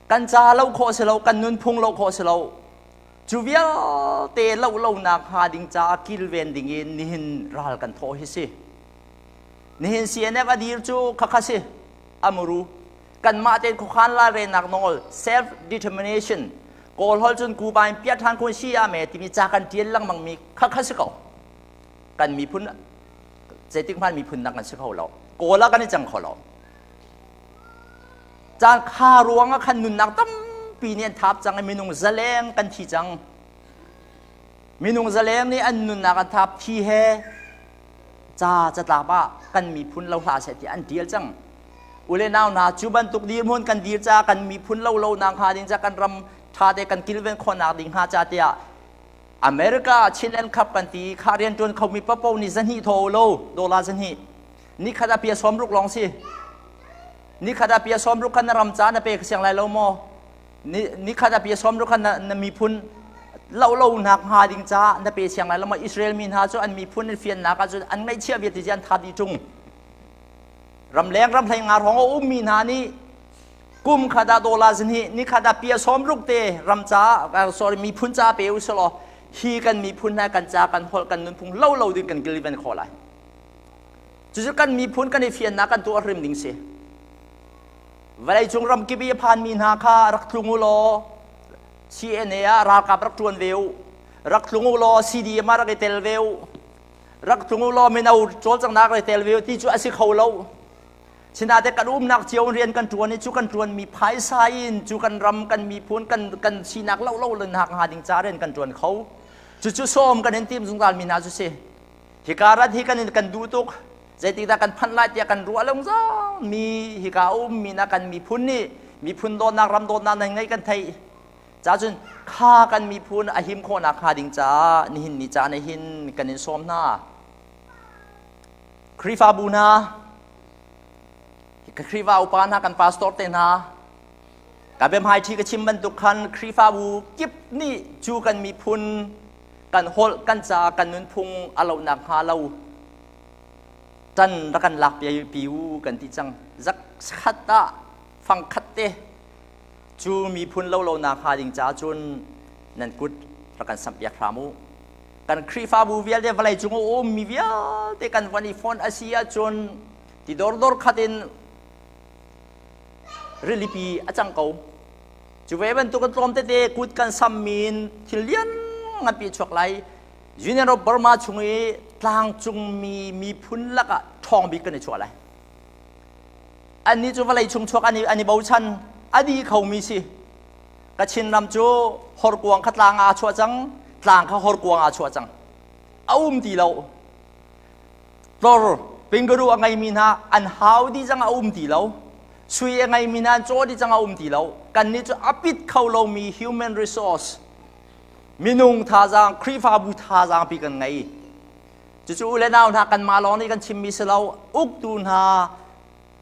Kan ca lo khawh si lo, kan nunphung lo khawh si lo. Cu vialte lo lonak hnga ding caah kilven ding in nihin ral kan thawh hi si. Nihin CNF a dir cu khakha si. Amuru kanmah tein khuakhan lairelnak nawl self determination Kawl holh cun kubain piat ṭhan kun si ah me timi ca kan ṭial lengmang mi khakha si ko. Kan miphun zeitik hmanh miphun dang kan si kho lo. Kawl ah kan i cang kho lo. Caan kha ruang ah khan nunnak tampi nih an thap cang i minung zaleng kan thi cang. Minung zaleng nih an nunnak an thap thi he ca catlap ah kan miphun lo hlah seh tiah an ṭial cang. Ule nau hna, cu bantuk dirhmun kan dir ca kan miphun lo lo nak hnga ding ca kan ram ṭha te kan kilven khawhnak ding hnga ca tiah America Chinland Cup kan ti kha rianṭuan khomi papo nih zahnih thaw lo dollar zahnih nikhat ah pia 60 lawng si nikhat ah pia 60 khan na ram ca na pe siang lai lo maw nikhat ah pia 60 khan na miphun lo lo nak hnga ding ca na pe siang lai lo maw Israel mi hna cu an miphun an fiannak ah cun an ngaihchiah vialte an tha dih ṭung ramleng ramhlei nga hrawng a ummi hna nih kum khat ah dollar zahnih nikhat ah pia 60 te ram ca sorry miphun ca pe u selaw hi kan miphun hna kan ca kan holh kan nunphung lo lo ding kan kilven khawh lai. Cucu kan miphun kan i fiannak kan tuah hrim ding si. Vawleicung ramkip i a phanmi hna kha rak tlung u law CNA ah ralkap rak ṭuan ve u. Rak tlung u law CDM ah rak i tel ve u. Rak tlung u law mino cawlcanghnak rak i tel ve u ti cu a si kho lo. Sinate kan umnak cio rian kan ṭuan i cu kan ṭuanmi phaisa in cu kan ram kan miphun kan kan sinak lo lo le hna hnga ding ca rian kan ṭuan kho. Cucu sawm kan in tim zungzal mi hna cu si. Hika rat hi kan in kan duh tuk. Zeitikdah kan phanh lai tiah kan ruah lengzang mi hika a ummi na kan miphun nih miphun dawtnak ram dawtnak nan ngeih kan theih. Ca cun kha kan miphun a him khawhnak hnga ding caah nihin ni caan ah hin kan in sawm hna. Khrihfabu hna, Khrihfa upa hna, kan pastor te hna, ka biahmaiṭhi ka chim bantuk khan Khrihfabu kip nih cu kan miphun kan holh, kan ca, kan nunphung a lohnak hnga lo ṭan rak kan lak pi u kan ti cang. Zak khat ah fang khat te cu miphun lo lonak hnga ding caah cun nan kut rak kan samh piak hram u. Kan Khrihfabu vialte vawlei cung a ummi vialte kan von i fonh a si ahcun ti dordor khat in rilipi a cang ko. Cu ve bantuk in tlawm tete kut kan sammi in thil lian nganpi a chuak lai. Union of Burma chung i tlangcungmi miphun lakah ṭhawng bik kan i chuah lai. Annih cu vawlei chung chuak an i bochan a dih khomi si. Kachin ram cu horkuang kha tlang aa chuah cang, tlang kha horkuang aa chuah cang. A um ti lo. Tlor pingaru a ngeimi hna an hau dih cang a um ti lo. Sui a ngeimi hna an caw dih cang a um ti lo. Kannih cu a pit kho lomi human resource minung thazaang Khrihfabu thazaang pi kan ngei. Cucu u le nau hna kanmah lawng nih kan chimmi si lo. Uktu hna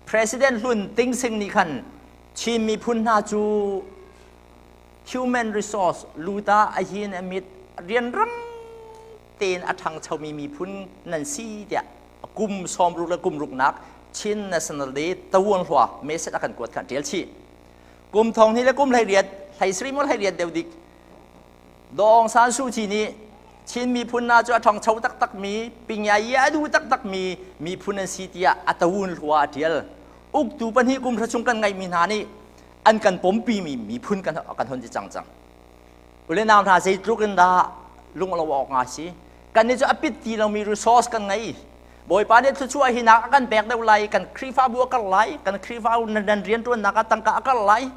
President hlun Ting Sing nih khan Chin miphun hna cu Human resource luta a hin a mit rianrang tein a ṭhangchomi miphun nan si tiah kum 60 le kum ruknak Chin National Day tawuang hlua message a kan kuat khan ṭial chih. Kum thong hnih le kum 18 17 maw 18 deuh dik Daw Aung San Suu Kyi nih Chin miphun hna cu a ṭhangcho taktakmi pingyai a duh taktakmi miphun an si tiah a tawun hlua a ṭial. Uktu pahnih kum hra chung kan ngeihmi hna nih an kan pompi mi miphun kan kan hon ti cang cang. Ule nau hna, zeitluk in dah lung lo awk nga si. Kan nih cu a pit ti lomi resource kan ngei. Bawipa nih thluachuah hi nak a kan pek deuh lai, kan Khrihfabu a kar lai, kan Khrihfabu nan rianṭuannak ah tangka a kar lai.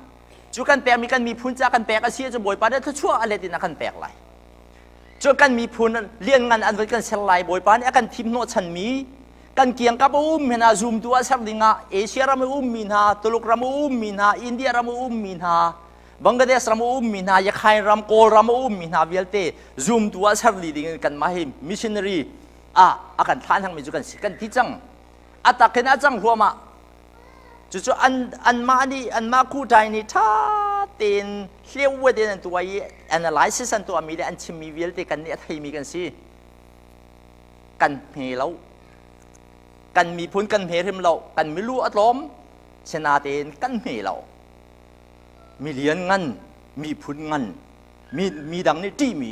Cu kan pekmi kan miphun ca kan pek a si cu Bawipa nih thluachuah a let in a kan pek lai. Cu kan miphun lianngan an voi kan ser lai. Bawipa nih a kan thim hnawhchanmi kan kiangkap a ummi hna zumtu ah ser dingah Asia ram a ummi hna, Tuluk ram a ummi hna, India ram a ummi hna, Bangladesh ram a ummi hna, Yakhain ram, Kawl ram a ummi hna vialte zumtu ah ser li ding in kanmah hi missionary ah a kan thlah hangmi cu kan si kan ti cang. A tak in a cang hluahmah. Cucu an anmah nih anmah kutai nih ṭha tein hleuat in an tuah i analysis an tuahmi le an chimmi vialte kan nih a theimi kan si. Kan hme lo. Kan miphun kan hme hrim lo. Kan milu a tlawm. Sinatein kan hme lo. Milian ngan, miphun ngan, mi, mi dang nih ṭihmi,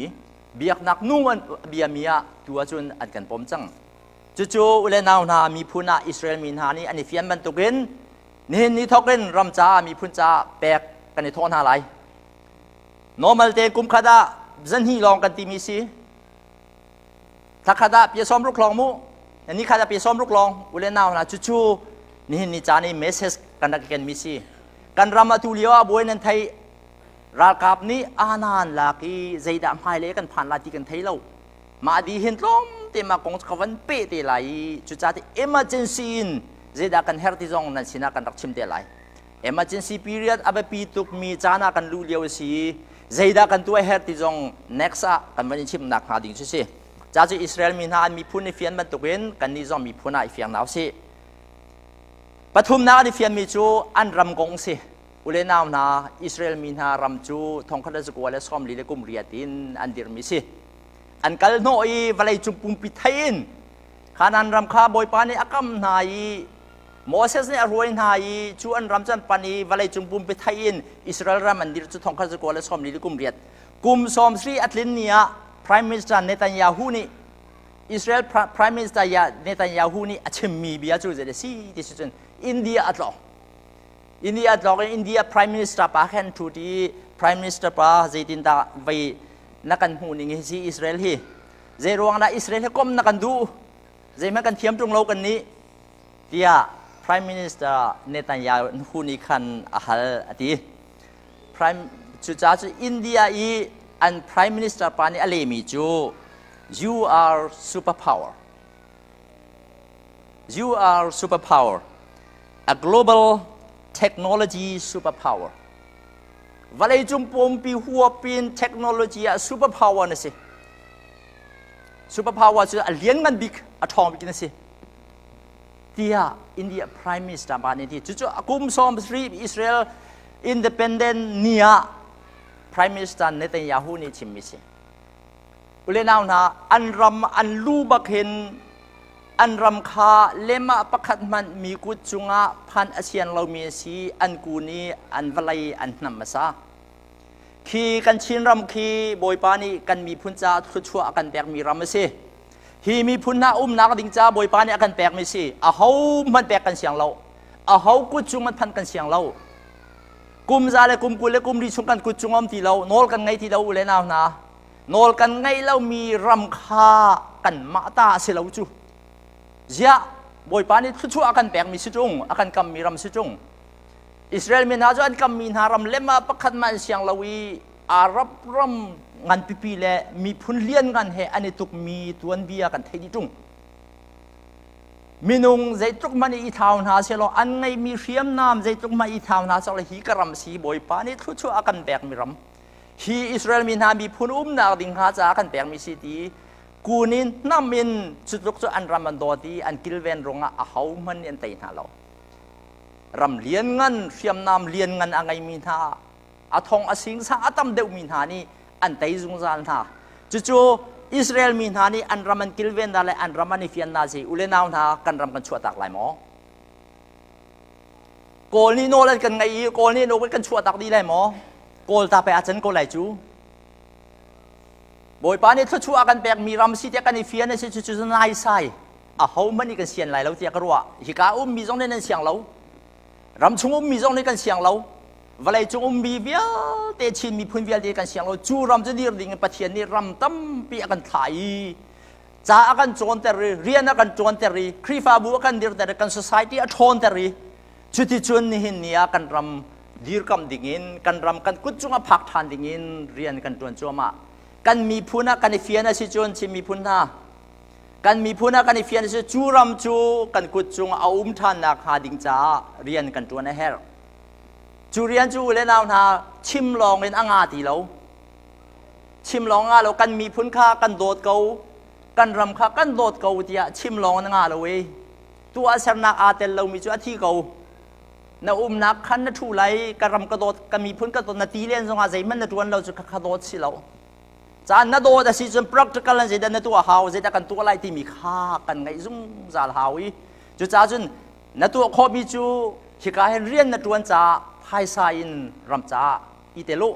biaknak nu an biami ah tu ahcun an kan pom cang. Cucu ule nau hna, miphun ah Israel mi hna nih an i fian bantukin nihin ni thawk in ram caah, miphun caah pek kan i thawh hna lai. Normal te kum khat ah zanhnih lawng kan timi si. Thla khat ah pia 60 lawng mu. Ni khat ah pia 60 lawng ule nau hna, cucu nihin ni caan i message kan rak ken mi si. Kan ram atu lio ah buai nan thei, ralkap nih anan lak i zeidah hmailei kan phan lai ti kan thei lo. Mah di hin tlawm te ma kong ka van pe te lai i cucaah ti emergency in zeidah kan herh ti zong nan sinah kan rak chim te lai. Emergency period a biapi tukmi caan ah kan luh lio a si i zeidah kan tuah herh ti zong next ah kan van i chimnak hnga ding cu si. Ca cu Israel mi hna an miphun i fian bantukin kannih zong miphun ah i fiang hna usih. Pathumnak an i fianmi cu an ram kong si. Ule nau hna, Israel mi hna ram cu 1948 in an dirmi si. An kal hnawh i vawleicung pumpi thei in Kanaan ram kha Bawipa nih a kam hna i Moses nih a hruai hna i cu an ram cu an pan i vawleicung pumpi thei in Israel ram an dir cu 1948. Kum 70 a tlin ni ah Prime Minister Netanyahu nih, Israel Prime Minister Netanyahu nih a chimmi bia cu zei si ti si cun India a tlawng. India tlawng in India Prime Minister pa khan thu ti, Prime Minister pa, zeitindah vei na kan hmuh ning hi si Israel hi? Zei ruang dah Israel hi kom na kan duh? Zeihmanh kan thiam ṭung lo kan nih, tiah Prime Minister Netanyahu nih khan a hal a ti. Prime cucaah cu India i an Prime Minister pa nih a lehmi cu, "You are superpower. You are superpower, a global technology superpower." Vawleicung pumpi huapin technology ah superpower na si. Superpower cu a lianngan bik, a ṭhawng bik na si, tiah India Prime Minister pa nih ti. Cucu kum 70 Israel independent ni ah Prime Minister Netanyahu nih chimmi si. Ule nau hna, an ram an lu bak hin an ram kha lemah pakhat hmanh mi kut cungah phan a sian lomi a si. An kun i an vawlei an hnam hmasa. Khi kan Chin ram khi Bawipa nih kan miphun caah thluachuah a kan pekmi ram a si. Hi miphun hna umnak ding ca Bawipa nih a kan pekmi si. Aho hmanh pek kan siang lo, aho kut cung an phanh kan siang lo. Kum za le kum 20 le kum 40 chung kan kut cung um ti lo, nawl kan ngei ti lo. U le nau hna, nawl kan ngeih lomi ram kha kanmah ta a si lo cu. Ziah, Bawipa nih thluachuah a kan pekmi si ṭung, a kan kammi ram si ṭung. Israel mi hna cu an kammi hna ram lem ah pakhat mah an siang lo i Arab ram nganpipi le miphun lianngan he an i tukmi tuanbia kan theih dih ṭung. Minung zeitluk hmanh i thau hna sehlaw, an ngeihmi hriamnam zeitluk hmanh i thau hna sehlaw, hi ka ram si, Bawipa nih thluachuah a kan pekmi ram hi Israel mi hna miphun umnak ding hnga caah kan pekmi si ti kun in hnam in cutluk cu an ram an dawt i an kilven ruangah ahohmanh nih an tei hna lo. Ram lianngan, hriamnam lianngan a ngeimi hna. A thong a sing sang a tam deuhmi hna nih an tei zungzal hna. Cucu Israel mi hna nih an ram an kilven hna le an ram an i fian hna si. U le nau hna, kan ram kan chuahtak lai maw? Kawl nih nawl an kan ngeih i Kawl nih nawl kan chuahtak dih lai maw? Kawl ta pe ah can ko lai cu. Bawipa nih thluachuah a kan pekmi ram si tiah kan i fian a si, cucu naisai aho hmanh nih kan sian lai lo tiah ka ruah. Hika ummi zong nih nan siang lo. Ram chung ummi zong nih kan siang lo. Vawlei cung ummi vialte, Chin miphun vialte kan siang lo. Cu ram cu dir ding in Pathian nih ram tampi a kan thlah i ca a kan cawnter i, rian a kan ṭuanter i, Khrihfabu a kan dirter i, kan society a ṭhawnter i, cuticun nihin ni ah kan ram dirkamh dingin, kan ram kan kut cungah phak ṭhan dingin rian kan ṭuan cuahmah. Kan miphun ah kan i fian a si cun, Chin miphun hna, kan miphun ah kan i fian a si, cu ram cu kan kut cung a um ṭhan nakhnga ding caah rian kan ṭuan a herh. Cu rian cu, u le nau hna, chim lawng in a nga ti lo. Chim lawng nga lo. Kan miphun kha kan dawt ko, kan ram kha kan dawt ko tiah chim lawng na nga lo i tuahsernak aa tel lomi cu a thi ko. Na umnak khan na ṭhu lai, ka ram ka dawt, ka miphun ka dawt na ti len zongah zeihmanh na ṭuan lo cu kha dawt si lo. Caan na dawt a si cun practical in zeidah na tuah hau, zeidah kan tuah lai timi kha kan ngaih zungzal hau i, cucaah cun na tuah khawhmi cu hika hin rian na ṭuan caah phaisa in ram caah i tel u.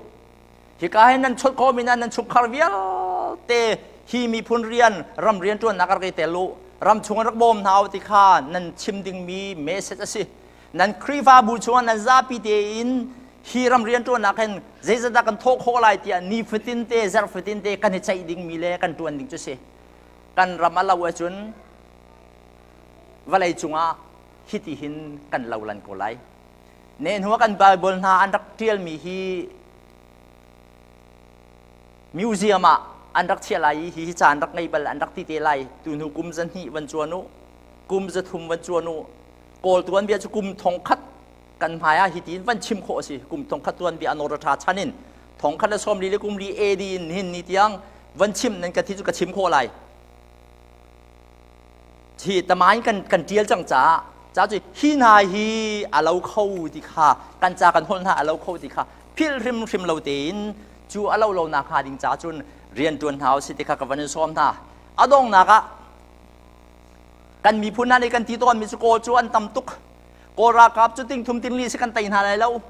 Hika hin nan chawnh khawhmi hna, nan chungkhar vialte hi miphun rian, ram rian ṭuannak rak i tel u, ram chung rak bawm hna u ti kha nan chim dingmi message a si. Nan Khrihfabu chungah nan zapi tein hi ram rian ṭuannak hin zeizatdah kan thawh khawh lai tiah ni fatin te, zarh fatin te kan i ceih dingmi le kan ṭuan ding cu si. Kan ram a lo ahcun vawlei cungah hiti hin kan lo lan ko lai. Nehhnu kan Bible hna an rak ṭialmi hi museum ah an rak chiah lai i hi ca an rak ngei bal an rak ti te lai. Tu hnu kum 200 van cuan u, kum 300 van cuan u, Kawl tuanbia cu kum 1000 kan hmai ah hi tiin van chim khawh a si. Kum 1000 tuanbia Anawrahta chan in 1044 AD in hin ni tiang van chim nan ka thi cu ka chim khawh lai. Hi tamain kan ṭial cang caah ca cu hi hna hi a lo kho ti kha, kan ca kan holh hna a lo kho ti kha philh hrimhrim lo tein, cu a lo lo nak hnga ding ca cun rian ṭuan hna usih ti kha ka van in sawm hna. A donghnak ah, kan miphun hna nih kan ti tawnmi cu Kawl cu an tam tuk, Kawl ralkap cu ting thum ting li si kan tei hna lai lo,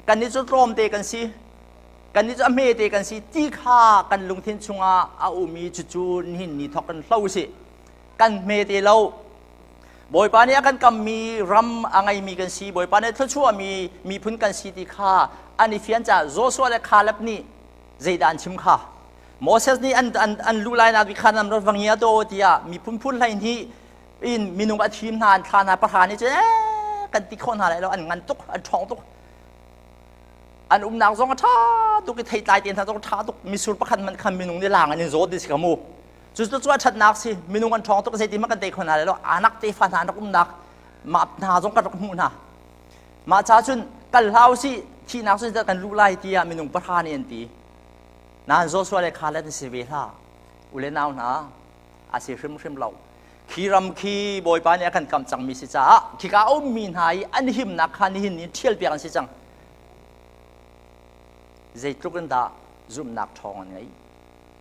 kannih cu tlawmte kan si, kannih cu a hmete kan si ti kha kan lungthin chungah a um i cucu nihin ni thawk kan hlo usih. Kan hmete lo. Bawipa nih a kan kammi ram a ngeimi kan si, Bawipa nih thluachuahmi miphun kan si ti kha an i fian caah Joshua le Caleb nih zeidah an chim kha? Moses nih an luh lai nak khan an rat va ngia to tiah miphun phun 12 in minung a thim hna, an thla hna. Pahra nih cun kan ti khawh hna lai lo, an ngan tuk, an ṭhawng tuk, an umnak zong a ṭha tuk i theitlai te hna zong a ṭha tuk, misur pakhat man khan minung nih lang an in zawt ti si kha mu. Cu cu a ṭhatnak si. Minung an ṭhawng tuk, zeitin kan tei kho hna lai lo. Anak tefa hna an rak umnak mah hna zong kan rak hmuh hna. Mah ca cun kal hlah usih, thihnak cun kan luh lai tiah minung pahra nih an ti. Nain Joshua le Caleb si ve hlah, u le nau hna, a si hrimhrim lo. Khi ram khi Bawipa nih a kan kam cangmi si caah khika a ummi hna i an himnak kha nihin ni ṭhial piak an si cang. Zeitluk in dah zumhnak ṭhawng an ngeih!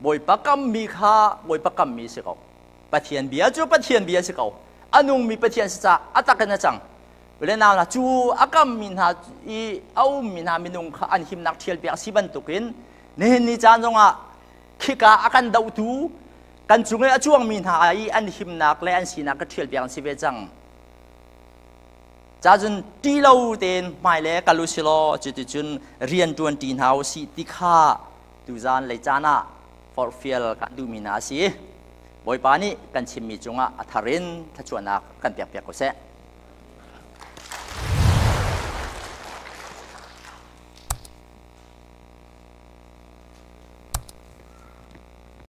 Bawipa kammi kha Bawipa kammi si ko. Pathian bia cu Pathian bia si ko. A nungmi Pathian si caah a tak in a cang. Le nau hna, cu a kammi hna i a ummi hna minung kha an himnak ṭhial piak si bantukin nihin ni caan zongah khika a kan dohtu kan cung i a cuangmi hna i an himnak le an sinak ka ṭhial piak an si ve cang. Ca cun ṭi lo tein hmai le kal u si law, cuticun rian ṭuan ṭi hna u sih ti kha tuzan lei caan ah forhfial kan duhmi hna a si. Bawipa nih kan chimmi cungah a thar in thluachuahnak kan pekpiak ko seh.